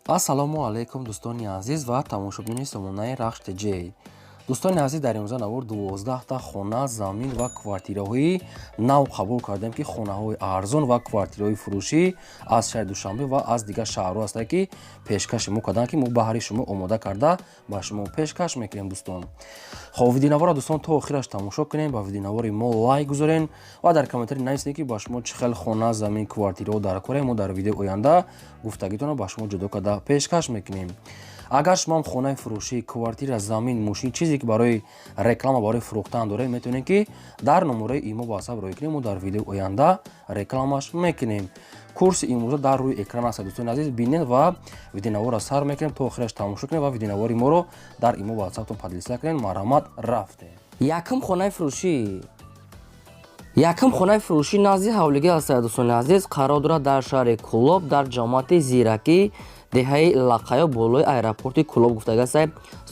Ассалому алайкум, дӯстони азиз ва тамошобинони сомонаи Рахш ТЖ. Дӯстони азиз, дар имрӯза навор 12та хона, замин ва квартираҳои нав қабул кардем, ки хонаҳои арзон ва квартираҳои фурӯшӣ аз шаҳри Душанбе ва аз дигар шаҳрҳо ҳастанд, ки пешкаши мо карданд, ки мо баҳри шумо омода карда ба шумо пешкаш мекунем. Дӯстон, хоб, видеонаворро, дӯстон, то охираш тамошо кунем, ба видеонавори мо лайк гузорен ва дар комментарий нависед, ки ба шумо чӣ хел хона, замин, квартираҳо дар корем. Мо дар видеои оянда гуфтагитонро ба шумо ҷудо карда пешкаш мекунем. Агар шумоам хонаи фурӯшӣ, квартира, замин, мошин, чизе ки барои реклама, барои фурӯхтан доред, метавонед, ки дар номерои имо, ватсап роҳӣ кунем, мо дар видеои оянда рекламаш мекунем. Курси имрӯза дар рӯи экран аст, дӯстони азиз, бинед ва видеонаворро сар мекунем, то охираш тамошо кунем ва видеонавори моро дар имо, ватсаптон поделиться кунед. Марҳамат, рафтем. Якум хонаи фурӯшӣ назди ҳавлигӣ аст, дӯстони азиз, қарор дорад дар шаҳри Кӯлоб, дар ҷамоати Зиракӣ, деҳаи Лақаё, болои аэропорти Кӯлоб гуфтагааст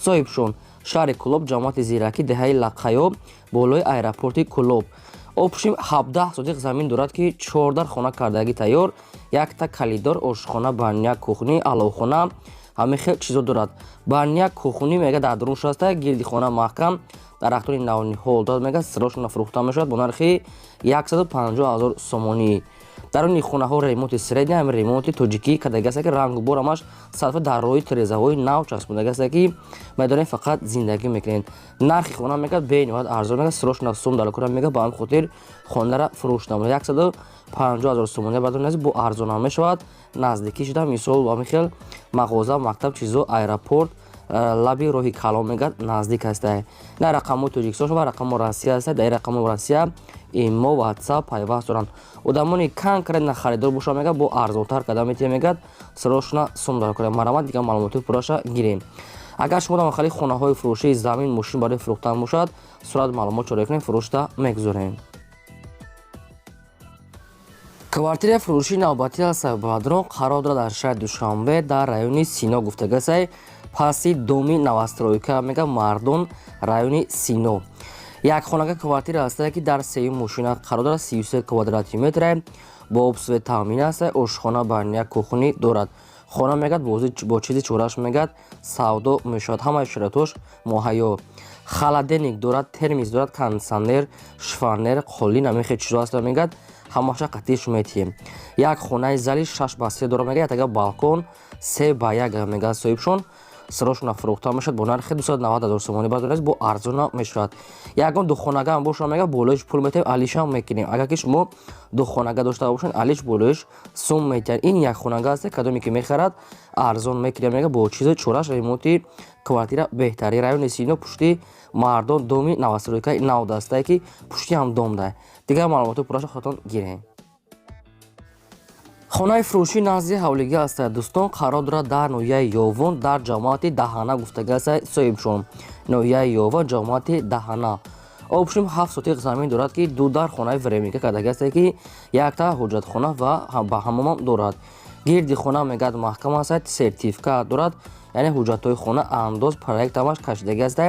соҳибшон. Шаҳри Кӯлоб, ҷамоати Зиракӣ, деҳаи Лақаё, болои аэропорти Кӯлоб. Общем, 17 сотих замин дорад, ки 14 хона кардагӣ тайёр, якта калидор, ошхона, баня, кухня, аловхона, ҳамин хел чизо дорад. Баня, кухня, мега, дар дарун шудаста, гирди хона маҳкам, дарахтони навниҳол дорад. Мега, сирошона фурӯхта мешавад бо нархи 150 ҳазор сомонӣ. Даруни хонаҳо ремонти средний, ҳами ремонти тоҷикӣ кардагиаст, ки рангу бор ҳамаш сарфа, дар роҳи тирезаҳои нав часпондагиаст, ки медонем, фақат зиндагӣ мекунед. Нархи хона, мега, бениҳоят арзон, мега, сирошона сум дар кора, мега, ба ҳамин хотир хонара фурӯш намуда 150 ҳазор сомонӣ. Бадон бо арзонам мешавад. Наздикӣ шуда, мисол, ҳамин хел мағоза, мактаб, чизо, аэропорт, лаби роҳи калон, мегӯяд, наздик ҳастай. На рақамҳои Тоҷикистон ва рақамҳои Россия ҳастай. Дар рақамҳои Россия имо, ватсап пайваст доранд. Одамони конкретно харидор боша, мегӯяд, бо арзонтар карда метиҳем, мегӯяд, сирошона сум дар кора. Марҳамат, дигар маълумоти пурраша гирем. Агар шумо дар махали хонаҳои фурӯшии, замин, мошин барои фурӯхтан бошад, сурат маълумот чора кунем, фурӯшта мегузорем. Квартираи фурӯшии навбатӣ аз Сайбадрон қарор дорад дар шаҳри Душанбе, дар райони Сино гуфтагасай, паси доми новостройка, мега, мардон, райони Сино. Як хонага квартира ҳастае, ки дар сеюм мошина қарор дорад, 33 квадрати метре, бо об, свет таъмин аст, ошхона, баня, кухня дорад. Хона, мегӯяд, бо чизи чораш, мегӯяд, савдо мешавад, ҳамаи шароитҳош муҳайё. Холодильник дорад, термос дорад, кондитсионер, шифоньер, қолин, ҳамин хел чизо ҳаст, мегӯяд, ҳамаша қатиш метиҳем. Як хонаи зали 6 ба 3 дорад, мегӯяд, ятага балкон 3 ба 1, мегӯяд соҳибшон. Сирошона фурӯхта мешавад бо нархи 290 ҳазор сомонӣ. Баъд бо арзона мешавад. Ягон духонага ҳам боша, мега, болоиш пул метиҳем, алишам мекунем. Агар ки шумо духонага дошта бошед, алиш болоиш сум метиҳад. Ин як хонага аст, кадоме ки мехарад, арзон мекунем, мега, бо чизи чораш, ремонти квартира беҳтарин. Райони Сино, пушти мардон, доми новостройкаи навдастае, ки пушти ҳам дом да. Дигар маълумоти пурраша худатон гирем. Хонаи фурӯшӣ назди ҳавлигӣ аст, дӯстон, қарор дорад дар ноҳияи Ёвон, дар ҷамоати Даҳана гуфтагиаст соҳибшон. Ноҳияи Ёвон, ҷамоати Даҳана. Общем, 7 сотих замин дорад, ки ду дар хонаи временка кардагиаст, ки якта ҳоҷатхона ва ба ҳамомам дорад. Гирди хона, мегӯяд, маҳкам аст, сертификат дорад, яъне ҳуҷҷатҳои хона, андоз, проект ҳамаш кашидагиаст,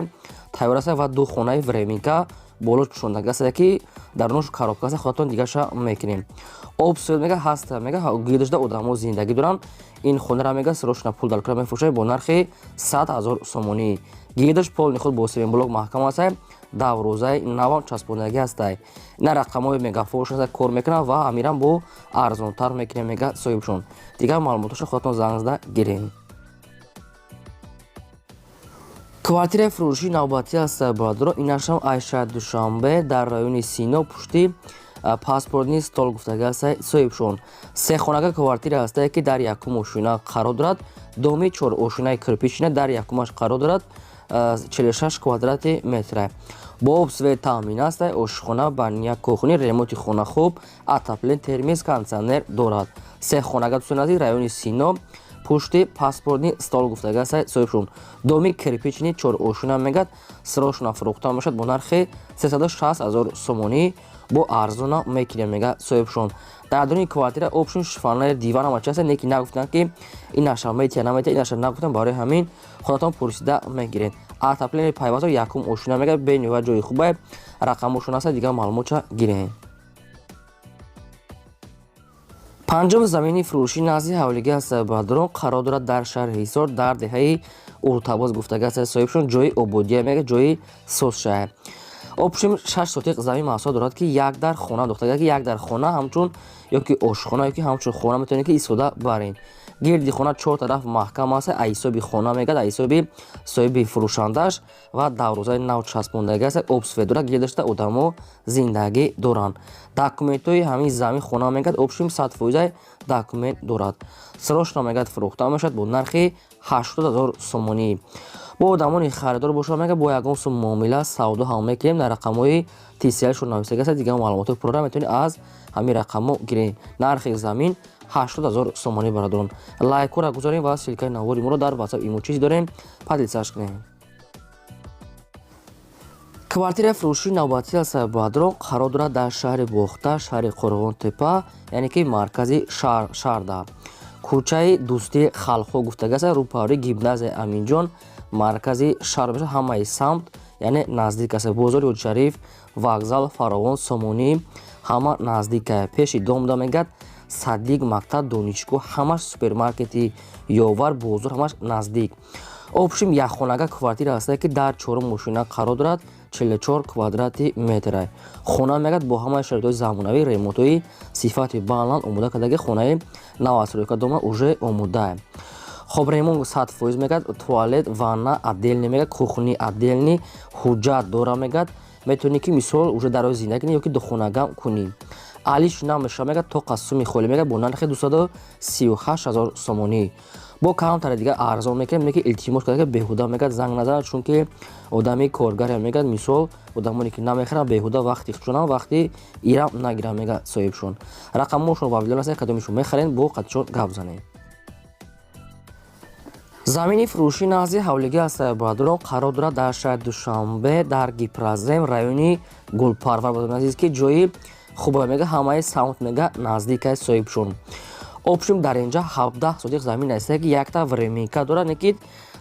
тайёр аст ва ду хонаи временка болош пӯшондагиаст, ки дарунаш коробка аст, худатон дигарша мекунем. Об, свет, мега, ҳаст, мега, гирдашда одамо зиндагӣ доранд. Ин хонара, мега, сирошона пул дар кора мефурӯшад бо нархи 100 ҳазор сомонӣ. Гирдаш полный худ бо семенблок маҳкам аст, даврӯзаи навам часпондагӣ ҳастай. На рақамҳои мегафош кор мекунад ва амирам бо арзонтар мекунем, мега соҳибшон. Дигар маълумоташо худатон занг зада гирем. Квартираи фурӯшии навбатӣ аст, бародаро, инашам аз шаҳри Душанбе, дар райони Сино, пушти паспортный стол гуфтагиаст соҳибшон. Сехонага квартира ҳастае, ки дар якум ошина қарор дорад, доми чор ошинаи кирпичина, дар якумаш қарор дорад, 46 квадрати метра, бо об, свет таъмин аст, ошхона, баня, кухня, ремонти хона хуб, отопление, термос, кондитсионер дорад. Се хонага, дӯстони азиз, райони Сино, пушти паспортный стол гуфтагиаст соҳибшон, доми кирпичный чор ошина, мегӯяд, сирошона фурӯхта мешавад бо нархи 360 ҳазор сомонӣ, бо арзона мекунем, мега соҳибшон. Дар даруни квартира общем шифоньер, диван, ҳама чи аст, неки нагуфтанд, ки инаша метия, наметия, инаша нагуфтанд. Барои ҳамин худатон пурсида мегиред. Отопление пайваст, якум ошина, мега, бениҳоят ҷои хубе. Рақамошон аст, дигар маълумотша гирем. Панҷум замини фурӯшӣ назди ҳавлигӣ аст, бародарон, қарор дорад дар шаҳри Ҳисор, дар деҳаи Уртабоз гуфтага аст соҳибшон. Ҷои ободия мега, ҷои созшаҳр. Общем, 6 сотиқ замин маҳсулот дорад, ки як дар хона дохтага, ки як дар хона ҳамчун ёки ошхона, ёки ҳамчун хона метавонед, ки истифода баред. Гирди хона чор тараф маҳкам аст, ҳисоби хона мегӯяд, ҳисоби соҳиби фурӯшандааш, ва дарвозаи нав часпондагӣ аст, об, свет дорад, гирдашта одамо зиндагӣ доранд. Документҳои ҳамин замин хона мегӯяд, общем, 100 фоиза документ дорад. Срочно мегӯяд, фурӯхта мешавад бо нархи 80 000 сомонӣ. Бо одамони харидор бошад, мегӯяд, бо ягон сум муомила савдо ҳам мекунем. Дар рақамҳои тисиалшон нависага аст, дигар маълумоти пурра метавонед аз ҳамин рақамҳо гиред. Нархи замин 80 000 сомонӣ. Бародарон, лайкҳоро гузорем ва ссылкаи навори моро дар Ватсап, имо чиз дорем, поделиться кунем. Квартираи фурӯшии навбатӣ аст, бародарон, қарор дорад дар шаҳри Бохта, шаҳри Қурғонтепа, яъне ки маркази шаҳрда, кӯчаи Дӯстии халқҳо гуфтага аст, рӯпаҳрӯи гимназияи Аминҷон, маркази шаҳр мешавад. Ҳамаи самт, яъне, наздик аст: бозори Ҳоҷишариф, вокзал, Фаровон, Сомонӣ, ҳама наздика. Пеши домда мегӯяд, садик, мактаб, донишгоҳ, ҳамаш, супермаркети Ёвар, бозор, ҳамаш наздик. Общем, якхонага квартира ҳастае, ки дар чорум мошина қарор дорад, 44 квадрати метра. Хона мегӯяд, бо ҳамаи шароитҳои замонавӣ, ремонтҳои сифати баланд омода кардаги. Хонаи новостройка дома уже омода. Хоб, ремонт 100% мегӯяд, туалет, ванна отдельный мегӯяд, кухни отдельный, ҳуҷҷат дора мегӯяд. Метавонӣ, ки мисол уже дар роҳи зиндагӣ кунӣ ёки духонагам кунӣ. Алиш намеша мегӯяд, то қасуми холӣ мегӯяд, бо нархи 238 000 сомонӣ. Бо камтаре дига арзон мекунем. Меки илтимос карда, беҳуда мегӯяд, занг назанад, чунки одами коргаре мегӯяд. Мисол, одамоне ки намехӯранд, беҳуда вақти худшонам, вақти ирам нагиранд, мегӯяд соҳибшон. Рақамҳошон ва видео аст, кадомишон мехаред, бо қатишон гап занед. Замини фурӯшӣ назди ҳавлигӣ аст, бародарон, қарор дорад дар шаҳри Душанбе, дар Гипрозем, райони Гулпарвар. Бародарони азиз, ки ҷои хуба мега, ҳамаи самт мега наздикаи соҳибшон. Общем, дар инҷа 17 сотиқ замин аст, ки якта временка дорад, ки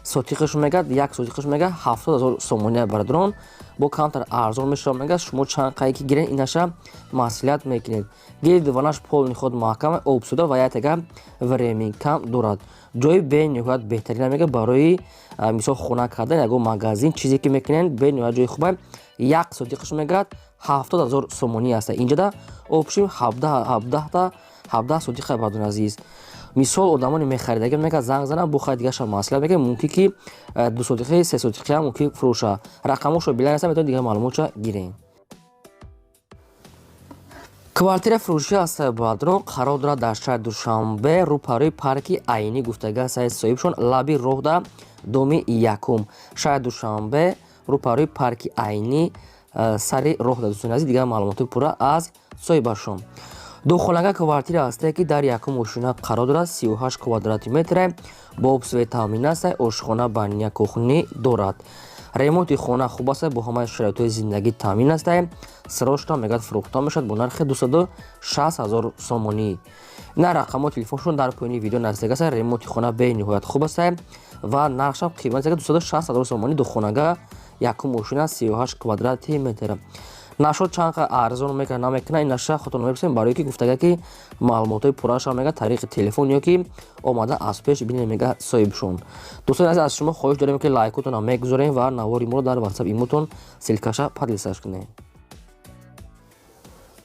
сотиқаш мегӯяд, як сотиқаш мега 70 000 сомонӣ. Бародарон, бо камтар арзон мешавад мегӯяд. Шумо чанд қай ки гиред, инаша маслиҳат мекунед. Гирди ванаш полный ход маҳкама, обсуда ва яктага временкам дорад. Ҷои бениҳоят беҳтарина мегӯяд, барои мисол хона кардан, ягон магазин, чизе ки мекунед, бениҳоят ҷои хуба. Як сотиқаш мегӯяд, 70 000 сомонӣ аст. Инҷода общем ҳабдаҳта 17 сотиқа. Бародарони азиз, мисол, одамони мехаридагӣ мегӯяд, занг занам, бо хай дигаша маслиҳат мекунем. Мумкин ки 2 сотиқи, 3 сотиқиам мумкин фурӯша. Рақамҳошо билан, метавонед дигар маълумотша гирем. Квартира фурӯшӣ аст, бародарон, қарор дорад дар шаҳри Душанбе, рӯпарӯи парки Айнӣ гуфтага аст соҳибшон, лаби роҳда, доми якум. Шаҳри Душанбе, рӯпарӯи парки Айнӣ, сари роҳда. Дӯстони азиз, дигар маълумоти пурра аз соҳибашон. Духонага квартира ҳастае, ки дар якум ошина қарор дорад, 38 квадрати метре, бо об, свет таъмин аст, ошхона, баня, кухни дорад. Ремонти хона хуб аст, бо ҳамаи шароитҳои зиндагӣ таъмин аст. Срочно мегӯяд, фурӯхта мешавад бо нархи 260 ҳазор сомонӣ. На, рақамҳои телефоншон дар поёни видео наздик аст. Ремонти хона бениҳоят хуб аст ва нархшам қимат, 260 ҳазор сомонӣ, духонага, якум ошина, 38 квадрати метр. Нашод чанд қадр арзон мекунад, намекунад, ин наша худтон мепурсем, барое ки гуфтага, ки маълумотҳои пурраашро мега тариқи телефон ё ки омада аз пеш бинед, мега соҳибшон. Дӯстони азиз, аз шумо хоҳиш дорем, ки лайкотонам мегузорем ва навори моро дар Ватсап, имотон ссылкаша поделиться кунем.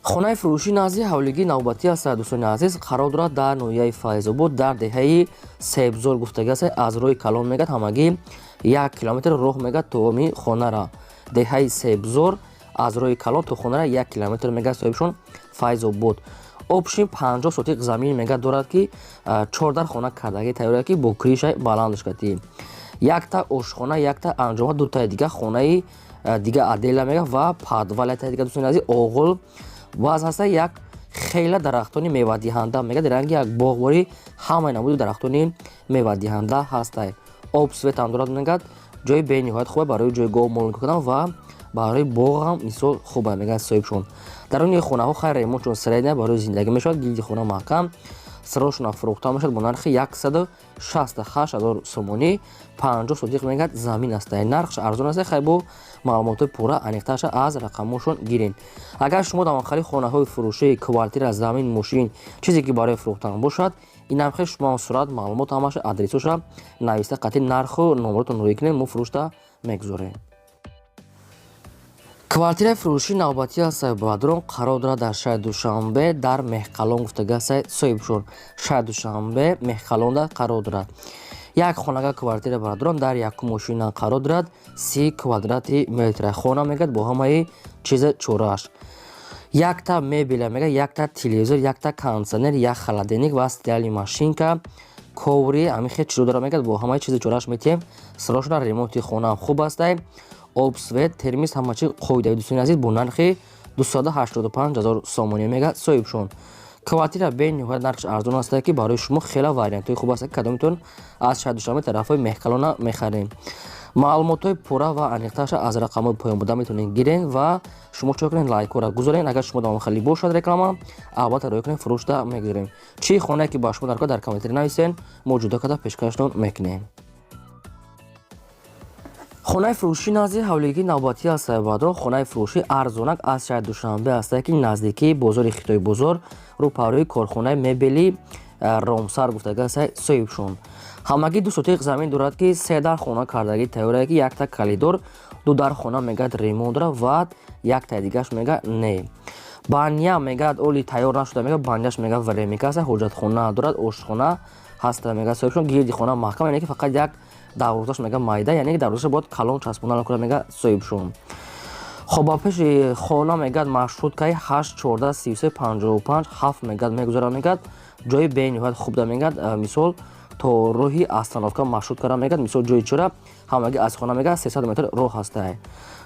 Хонаи фурӯшӣ назди ҳавлигии навбатӣ аст, дӯстони азиз, қарор дорад дар ноҳияи Файзобод, дар деҳаи Себзор гуфтага аст. Аз роҳи калон мегӯяд, ҳамагӣ 1 километр роҳ мегӯяд то ми хонара. Деҳаи Себзор, аз роҳи калон то хонара 1 километр мегӯяд соҳибшон, Файзобод. Общем, 50 сотиқ замин мегӯяд дорад, ки чордар хона кардагӣ тайёр, ки бо крышаи баландаш кати, якта ошхона, якта анҷома, дутаи дига хонаи дига отдельно мегӯяд ва подвал яктаи дига. Дӯстони азиз, оғул баъз ҳаста, як хела дарахтони мевадиҳанда мегӯяд, ранги як боғворӣ, ҳамаи намуди дарахтони мевадиҳанда ҳастай. Об, светам дорад мегӯяд. Ҷои бениҳоят хуба барои ҷои гов мол кардан ва барои боғам мисол хуба, мегӯяд соҳибшон. Даруни хонаҳо хайр, ремонтшон средняя, барои зиндагӣ мешавад. Гилди хона маҳкам. Срочно фурӯхта мешавад бо нархи 168 000 сомонӣ. 50 сотих мегӯяд замин аст. Нархш арзон аст. Хай, бо маълумотҳои пурра, аниқтарша аз рақамошон гирен. Агар шумо дар хали хонаҳои фурӯшӣ, квартира, замин, мошин, чизе ки барои фурӯхтан бошад, инам хел шумо сурат, маълумот, ҳамаша, адресоша нависта, қатъи нарху номротон рӯй кунед, мо фурӯшта мегузорем. Квартираи фурӯшии навбатӣ аст, бародарон, қарор дорад дар шаҳри Душанбе, дар Меҳқалон гуфтагасай соҳибшон. Шаҳри Душанбе, Меҳқалонда қарор дорад. Як хонага квартира, бародарон, дар якум мошина қарор дорад. 30 квадрати метра хона мегӯяд, бо ҳамаи чиза чорааш. Якта мебеля мегӯяд, якта телевизор, якта кондиционер, як холодильник ва стиральный машинка, коври, ҳамин хел чизо дорад мегӯяд, бо ҳамаи чизи чорааш метиҳем. Срочно ремонти хонаам хуб астай, об, свет, термис, ҳама чи қоидаи. Дӯстони азиз, бо нархи 285 000 сомонӣ мегӯяд соҳибшон. Квартира бениҳоят нархш арзон аст, ки барои шумо хеле вариантҳои хуб аст. Кадомитон аз шаҳри Душанбе тарафҳои Меҳқалона мехарем, маълумотҳои пурра ва аниқтарша аз рақамҳои поён буда метавонед гирен. Ва шумо чо кунед? Лайкҳоро гузорен. Агар шумо давом хеле бошад реклама, албатта рӯй кунед, фурӯшта мегузорем. Чӣ хонае ки ба шумо дар кор, дар комментарий нависен, мо ҷудо карда пешкаштон мекунем. Хонаи фурӯшӣ назди ҳавлигии навбатӣ аст, бародарон. Хонаи фурӯшӣ арзонак аз шаҳри Душанбе аст, ки наздикии бозори Хитои бозор, рӯпарӯи корхонаи мебели Ромсар гуфтагааст соҳибшон. Ҳамагӣ 2 сотиқ замин дорад, ки се дар хона кардагӣ тайёрае, ки якта коридор, ду дар хона мегӯяд ремонт дорад ва яктаи дигараш мегӯяд не. Баня мегӯяд оли тайёр нашуда, мегӯяд баняш мегӯяд временка аст. Ҳоҷатхона дорад, ошхона ҳаста мегӯяд соҳибшон. Гирди хона маҳкам, яъне ки фақат як дарвозаш мега майда, яъне ки дарвозаша бояд калон часпонда кунад, мега соҳибшон. Хоб, ба пеши хона мегӯяд маршруткаи 8 14 33 55 7 мегӯяд мегузарад. Мегӯяд ҷои бениҳоят хуб да мегӯяд, мисол, то роҳи остановка маршруткара мегӯяд, мисол, ҷои чора ҳамагӣ аз хона мегӯяд 300 метр роҳ ҳастай.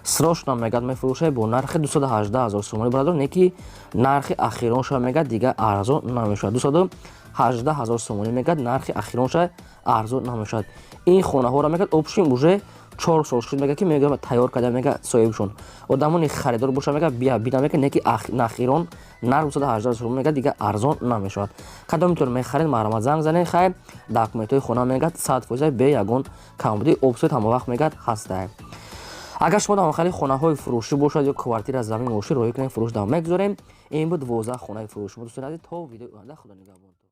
Срочно мегӯяд мефурӯшад бо нархи 218 000 сомонӣ, бародар, не ки нархи ахиронша мегӯяд дигар арзон намешавад. 218 000 сомонӣ мегӯяд, нархи ахиронша арзон намешавад. Ин хонаҳоро мегӯяд общем уже 4 сол шуд, мегӯяд ки мегӯяд тайёр карда, мегӯяд соҳибшон. Одамони харидор боша, мегӯяд бия бина, мегӯяд, не ки нахирон нарх 218 сомонӣ мегӯяд, дигар арзон намешавад. Кадомитон мехаред, марҳамат, занг занед. Хайр, документҳои хона мегӯяд 100%, бе ягон камбудӣ, об, свет ҳама вақт мегӯяд ҳастай. Агар шумо дар хали хонаҳои фурӯшӣ бошад ё квартира, замин, мошин, роҳӣ кунед, фурӯш дам мегузорем. Ин буд 12 хонаи фурӯши мо, дӯстони азиз. То видеои оянда, худо нигаҳбонтон.